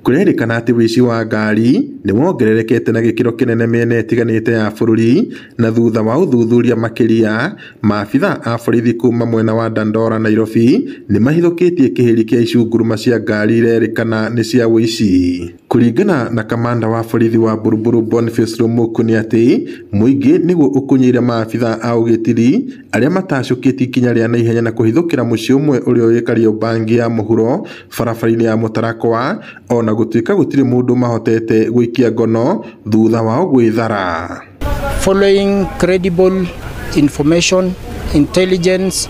Kũrerĩkana atĩ wũici wa ngari nĩ wongererekete na gĩkĩro kĩnene mĩena ĩtiganĩte ya bũrũri, na thutha wa ũthuthuria makĩria, maabitha a borithi kuma mwena wa Dandora, Nairobi nĩ mahithũkĩtie kĩhĩri kĩa icunguruma cia ngari irerĩkana nĩ cia wũici. Kũringana na kamanda wa borithi wa Buruburu Boniface Rumuku nĩ atĩ mũingĩ nĩguo ũkunyĩire maabitha a ũgitĩri arĩa matacũkĩtie ikinya rĩa naihenya na kũhithũkĩra mũciĩ ũmwe ũrĩa wĩ Kariobangi ya mũhuro barabara-inĩ ya Mũtarakwa, ona gũtuĩka gũtirĩ mũndũ mahotete gũikia ngono thutha wao gwĩthara. Following credible information, intelligence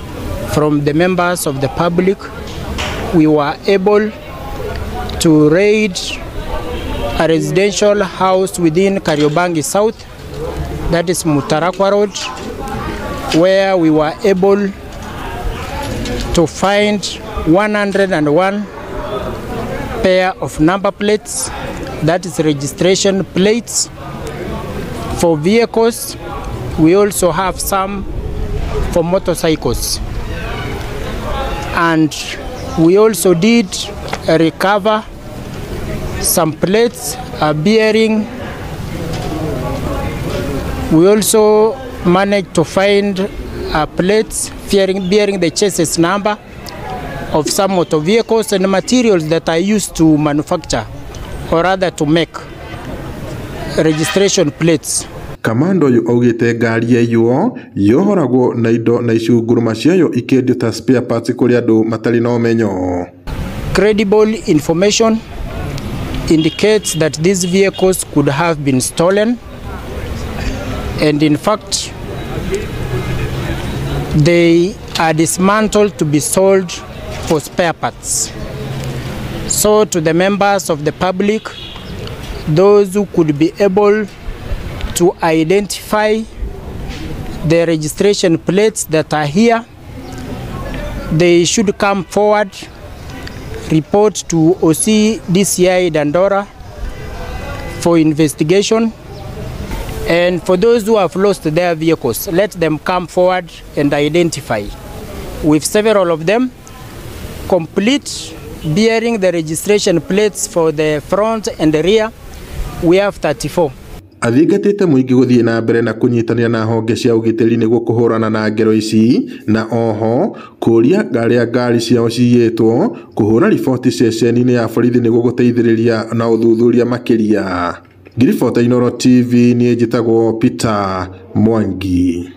from the members of the public, we were able to raid a residential house within Kariobangi South, that is Mutarakwa Road, where we were able to find 101 pair of number plates, that is registration plates for vehicles. We also have some for motorcycles. And we also did recover some plates bearing. We also managed to find plates bearing the chassis number of some motor vehicles and materials that are used to manufacture, or rather to make, registration plates. Kamanda ũyũ augĩte ngari yaiywo yohoragwo na indo na icunguruma ciayo ikĩendio ta spare parts kũrĩ andũ matarĩ na ũmenyo. Credible information indicates that these vehicles could have been stolen, and in fact they are dismantled to be sold for spare parts. So to the members of the public, those who could be able to identify the registration plates that are here, they should come forward, report to OC DCI Dandora for investigation. And for those who have lost their vehicles, let them come forward and identify. With several of them complete, bearing the registration plates for the front and the rear, we have 34. Athingatĩte mũingĩ gũthiĩ na mbere na kũnyitanĩra na honge cia ũgitĩri nĩguo kũhũrana na ngero ici, na oho kũria arĩa ngari ciao ciyĩtwo kũhũra riboti ceceni-inĩ ya borithi nĩguo gũteithĩrĩria na ũthuthuria makĩria. Ngiribota Inooro TV, niĩ njĩtagwo Peter Mwangi.